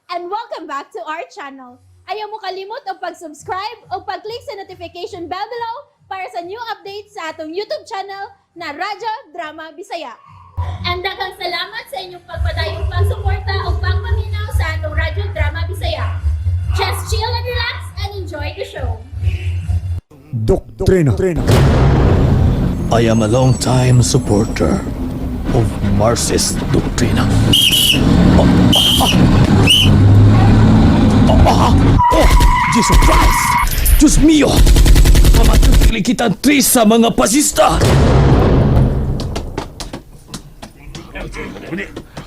And welcome back to our channel. Ayaw mo kalimot og pag-subscribe o pag-click sa notification bell below para sa new updates sa atong YouTube channel na Radyo Drama Bisaya. And daghang salamat sa inyong pagpadayong pagsuporta o pagpaminaw sa atong Radyo Drama Bisaya. Just chill and relax and enjoy the show. Doktrina. I am a long-time supporter of Marxist doctrina. Oh, oh, oh, oh, oh, Jesus Christ! Diyos mio! Mamatutili kita sa mga pasista!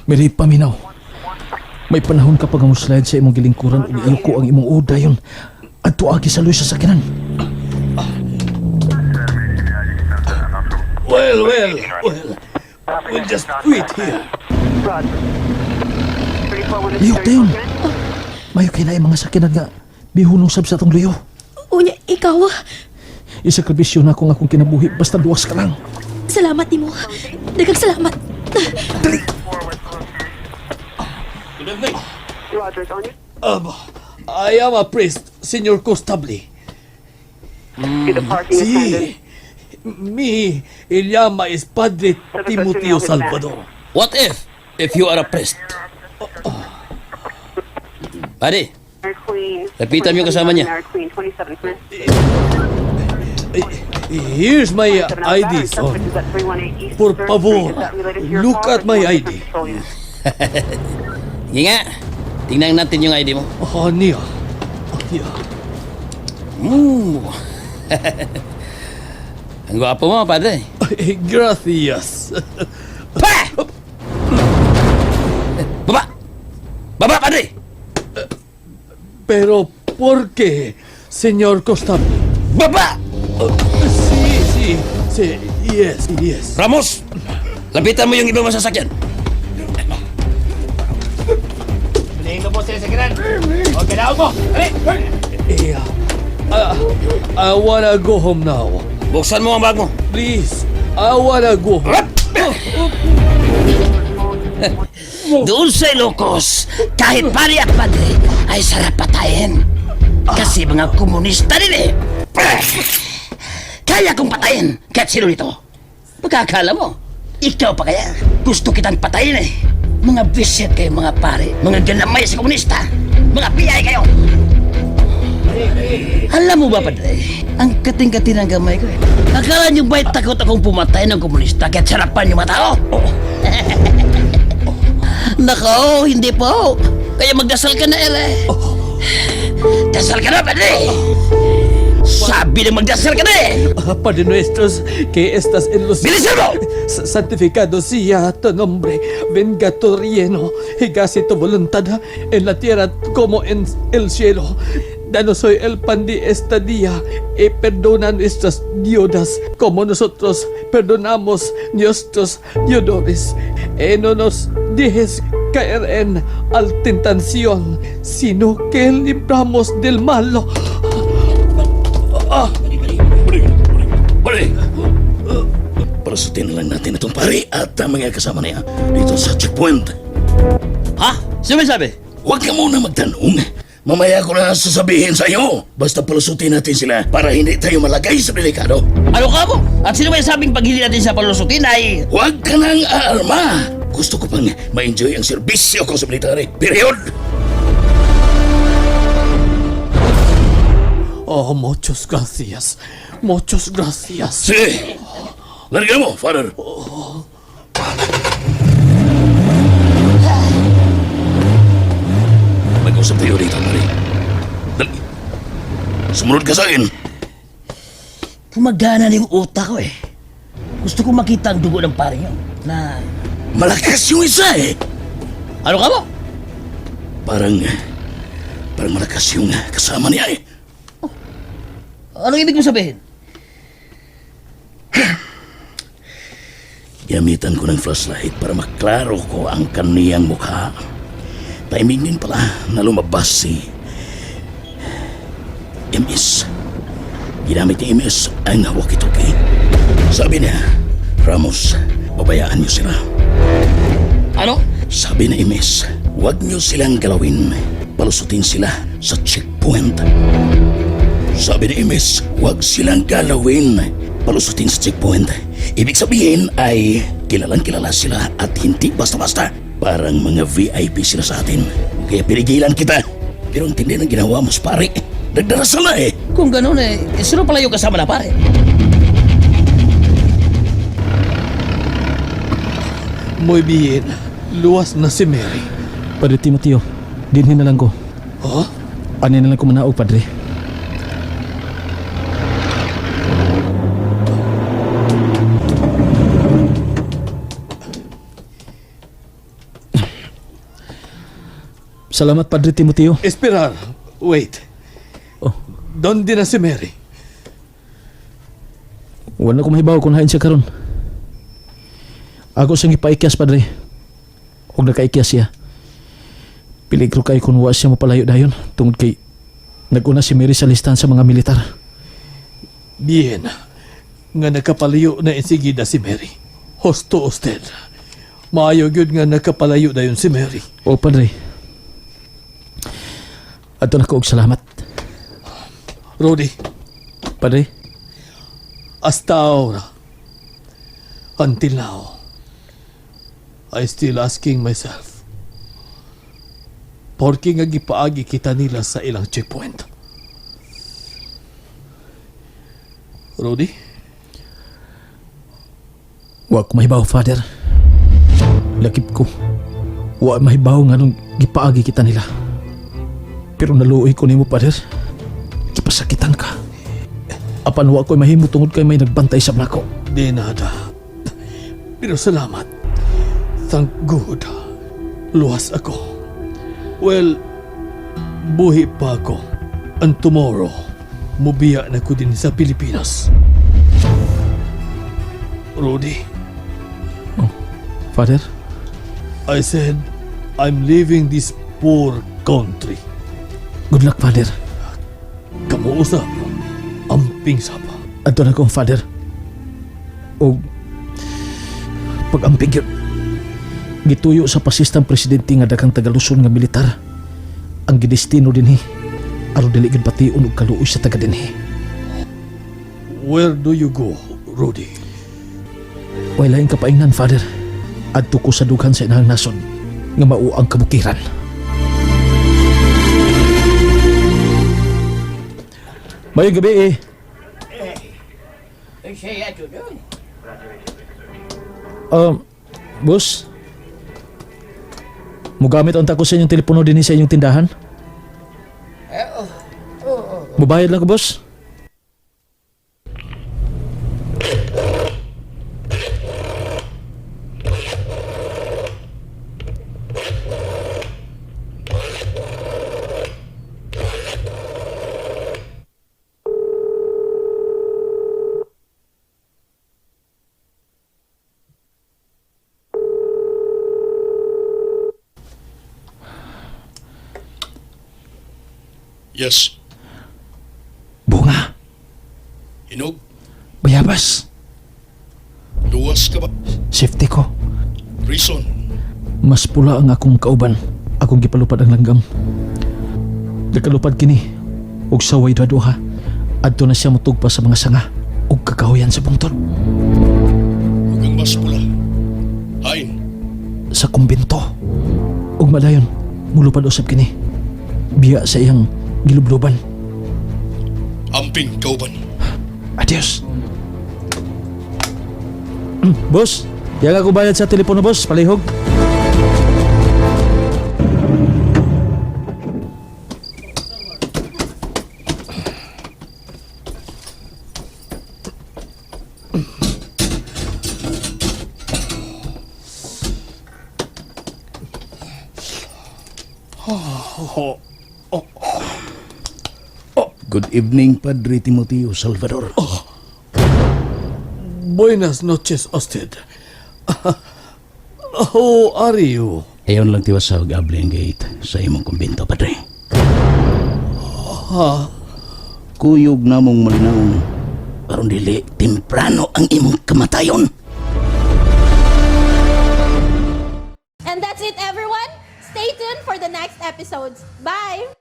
Miri paminaw. May panahon ka pag slide sa imong gilingkuran ug iyuko ang imong oda yun. Adto agi sa luis sa sakinan. Well, well, well. We'll just wait here. Liyok na yun. Mayo kay na mga sakinan nga bihunong sab sa atong luyo. Unya, ikaw, Isakripisyo na akong akong kinabuhi basta duwas ka lang. Salamat nimo. Daghang salamat. Dali! Good evening. I am a priest, Senor Costable. Si, mi llama es Padre Timoteo Salvador. What if you are a priest? Pare, lapitan mo yung kasama niya. Here's my ID, son. Por favor, look at my ID. Sige nga, tingnan natin yung ID mo. Oh, niya. Oh, niya. Ooh. Ang gwapo mo, padre. Ay, gracias. Pa! Baba! Baba, padre! Pero, ¿por qué, señor Costable? Baba! Sí, sí, sí, yes, yes. Ramos! Lapitan mo yung ibang masasakyan. Eh, I wanna go home now. Buksan mo ang bag mo. Please, I wanna go home. Doon sa Ilocos, kahit pari at padre, ay sarap patayin. Kasi mga komunista din eh. Kaya kong patayin kahit sino nito. Pagkakala mo, ikaw pa kaya? Gusto kitang patayin eh. Mga bisit kayo mga pare, mga ganamay sa komunista, mga piyay kayo. Alam mo ba, padre, ang kating-kating ng gamay ko eh. Akala niyo ba'y takot akong pumatay ng komunista kahit sarapan yung mga tao? Nako, hindi po. Kaya magdasal ka na, Ele. Dasal ka na, padre! Sabi na magdasal ka na eh! Padre nuestros que estás en los Bilisan mo! Santificado sea tu nombre, venga tu reino, hágase tu voluntad en la tierra como en el cielo. Danos hoy el pan de este día y perdona nuestras deudas como nosotros perdonamos nuestros deudores. Y no nos dejes caer en al tentación, sino que libramos del malo. Pare! Palusutin na lang natin itong pare at ang mga kasama niya dito sa checkpoint. Ha? Sino may sabi? Huwag ka muna magtanong. Mamaya ko na sasabihin sa iyo. Basta palusutin natin sila para hindi tayo malagay sa delikado. Ano ka mo? At sino may sabing pag hindi natin siya palusutin ay... Huwag ka nang aarma. Gusto ko pang ma-enjoy ang serbisyo ko sa military. Period! Oh, muchas gracias. Muchas gracias. Sige! Larga mo, Father. Mag-usap tayo dito, pare. Dali. Sumunod ka sa akin. Gumagana na yung utak ko eh. Gusto ko makita ang dugo ng pare yun. Na... Malakas yung isa eh. Ano ka mo? Parang malakas yung kasama niya eh. Anong ibig mo sabihin? Gamitan ko ng flashlight para maklaro ko ang kaniyang mukha. Timing din pala na lumabas si MS. Ginamit ni MS ang walkie-talkie. Sabi niya, "Ramos, pabayaan niyo sila." Ano? Sabi ni MS, Huwag niyo silang galawin. Palusutin sila sa checkpoint. Sabi ni Imes, huwag silang galawin. Palusutin sa checkpoint. Ibig sabihin ay kilalang kilala sila at hindi basta-basta. Parang mga VIP sila sa atin. Kaya pinigilan kita. Pero ang tindi ng ginawa mo, pare. Nagdarasal na eh. Kung ganun eh, sino pala yung kasama na pare? Muy bien. Luwas na si Mary. Padre Timoteo, dinhin na lang ko. Huh? Ani na lang ko manaog, Padre. Salamat, Padre Timoteo. Esperar. Wait. Oh. Donde na si Mary? Wala ko mahibaw kung hain siya karon. Ako siyang ipaikyas, Padre. Og nakaikyas siya. Peligro kay kung wa siya mapalayo dayon tungod kay naguna si Mary sa listahan sa mga militar. Bien. Nga nakapalayo na enseguida si Mary. Hosto usted. Maayo gyud nga nakapalayo dayon si Mary. O Padre. Adto na ko og salamat. Rudy, Padre, hasta ahora. Until now, I still asking myself. Porke nga gipaagi kita nila sa ilang checkpoint. Rudy, wa ko mahibaw, Father. Lakip ko. Wa mahibaw nga nung gipaagi kita nila. Pero naluoy ko nimo, Father. Gipasakitan ka. Apan wa ko'y mahimo tungod kay may nagbantay sa nako. De nada. Pero salamat. Thank God. Luwas ako. Well, buhi pa ako. And tomorrow, mubiya na ko din sa Pilipinas. Rudy, Father, I said, I'm leaving this poor country. Good luck, Father. Kamuusap, amping sapa. Adto na ko, Father. Og pag-amping yun, gituyo sa pasistang presidente nga daghang tagaluson nga militar ang gidestino dinhi aron dili gyud pation og kaluoy sa taga dinhi. Where do you go, Rudy? Way laing kapaingnan, Father. Adto ko sa dughan sa inahang nasod nga mao ang kabukiran. Mayong gabi eh. Boss? Mugamit unta ko sa inyong telepono dinhi sa inyong tindahan? Mubayad lang ko, boss. Yes. Bunga, Hinog, bayabas, luwas ka ba? Safety ko. Reason. Mas pula ang akong kauban. Akong gipalupad ang langgam. Nakalupad kini og saway duha-duha. Adto na siya mutugpa sa mga sanga ug kakahuyan sa bungtod. Huwag kang mas pula. Hain, Sa kumbento. Ug madayon, mulupad usab kini. Biya sa iyang gilubluban. Amping kauban. Adios. Boss, yaga ko bayad sa telepono, boss. Palihog. Good evening, Padre Timoteo Salvador. Buenas noches, usted. How are you? Ayon lang tiwas sa abli ang gate sa imong kumbento, Padre. Kuyog na mong malinaw. Aron dili temprano ang imong kamatayon. And that's it, everyone. Stay tuned for the next episodes. Bye!